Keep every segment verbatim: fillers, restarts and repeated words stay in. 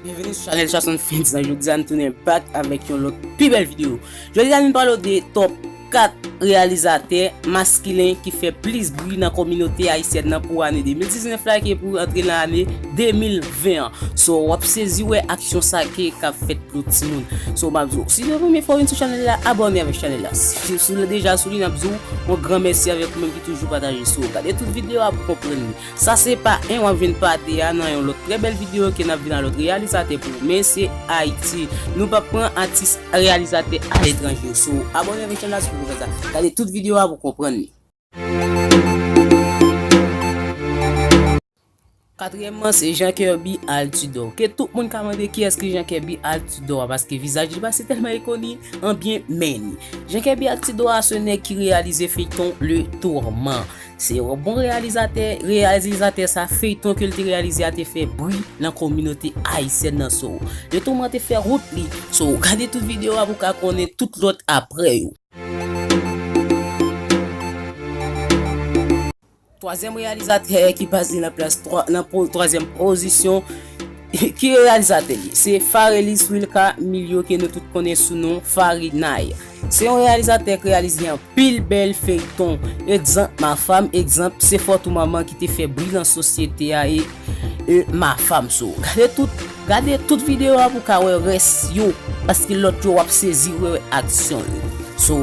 Byenveni sou chanèl Jason Fentz. Nan jodi a, nou tounen back avèk yon lòt pi bèl videyo. Jodi a, nou pale de top kat reyalizatè maskilen ki fè plis bri nan kominote ayisyèn nan pou ane de mil diznèf la, ki pou antre nan ane de mil ven an. So, w ap sezi wè aksyon sa ke k ap fèt pou timoun. So, m ap di w, si se premye fwa w vin sou chanèl la, abòne avèk chanèl la. Si, si w deja sou li, n ap di w yon gran mèsi avèk ou menm ki toujou pataje. So, gade tout videyo a pou w konprann li. Sa se pa en, w ap jwenn pa de a nan yon lòt trè bèl videyo ke n ap vin a lòt reyalizatè pou ou. Men se Ayiti. Nou p ap pran atis reyalizatè aletranje. So, abòne avèk chanèl la si w poko fè sa. Gade tout videyo a pou w konprann li. Katriyèmman, se Jean Kirby Altidor. Ke tout moun ka mande kiyès ki Jean Kirby Altidor a, paske vizaj li pa si tèlman ikoni, anbyen men li. Jean Kirby Altidor a se nèg ki reyalize feyton Le Tourment. Se yon bon reyalizatè, reyalizatè sa, feyton ke l te reyalize a te fè bri nan kominote ayisyèn nan. So, Le Tourment te fè wout li. So, gade tout videyo a pou w ka konnen tout lòt aprè yo. Twazyèm reyalizatè ki pase nan plas twa, nan po, twazyèm pozisyon, ki reyalizatè li? Se Farelis Wilka Milio ke nou tout konnen sou non Farinay. Se yon reyalizatè ki reyalize anpil bèl feyton. Egzanp, Ma Femme, egzanp, Se Fòt ou Manman ki te fè bri nan sosyete a e, e Ma Femme. So, gade tout, gade tout videyo a pou w ka wè rès yo, paske lòt yo w ap sezi wè aksyon yo. So,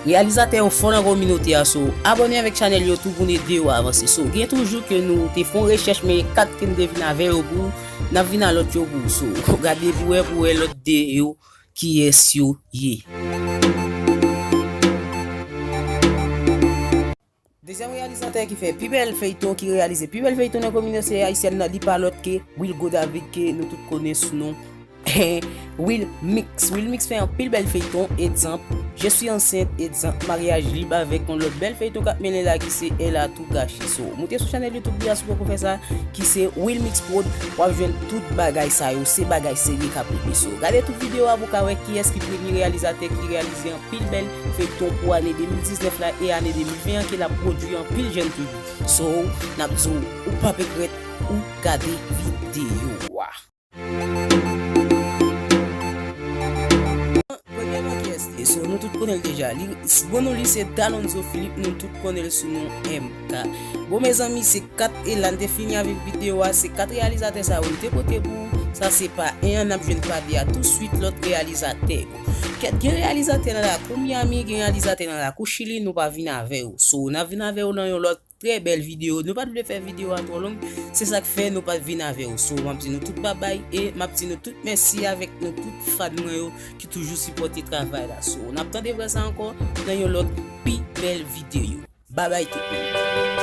reyalizatè yo fò nan kominote a, so, abòne avèk chanèl yo tou pou n ede yo avanse. So, gen toujou ke nou te fè yon rechèch, men kat ke n te vin avè yo pou, n ap vin a lòt yo pou. So, gade pou wè, pou wè lòt de yo, kiyès yo ye. Dezyèm reyalizatè ki fè pi bèl feyton, ki reyalize pi bèl feyton nan kominote ayisyèn nan, li pa lòt ke Wilgo David, ke nou tout konnen sou non Wilmix. Wilmix fè anpil bèl feyton, egzanp, Je suis enceinte, egzanp, Mariage libre avèk yon lòt bèl feyton k ap mennen la ki se Elle a tout gâché. So, moute sou chanèl YouTube li a si w poko fè sa, ki se Wilmix Prod, w ap jwenn tout bagay sa yo, se bagay serye k ap rive. So, gade tout videyo a pou w ka wè kiyès ki premye reyalizatè ki reyalize anpil bèl feyton pou ane de mil diznèf la e ane de mil ven an ke l ap pwodui anpil jèn toujou. So, n ap di w, ou p ap regrèt ou gade videyo a. Premyèman, kiyès li? So, nou tout konnen l deja. Li, bon non li se Dalonzo Philippe, nou tout konnen l sou non M K. Bon, mezanmi, se kat, e la n te fini avèk videyo a, se kat reyalizatè sa yo n te pote pou ou. Sa se pa en an, n ap jwenn pa de a touswit, lòt reyalizatè yo. Kèt, gen reyalizatè nan lakou Miami, gen reyalizatè nan lakou Chili, nou pa vin avè yo. So, n ap vin avè yo nan yon lòt trè bèl videyo. Nou pa t vle fè videyo a twò long, se sa k fè nou pa t vin avè yo. So, m ap di nou tout babay e m ap di nou tout mèsi avèk nou tout fan mwen yo ki toujou sipòte travay la. So, n ap tande vrè sa ankò nan yon lòt pi bèl videyo. Babay tout moun.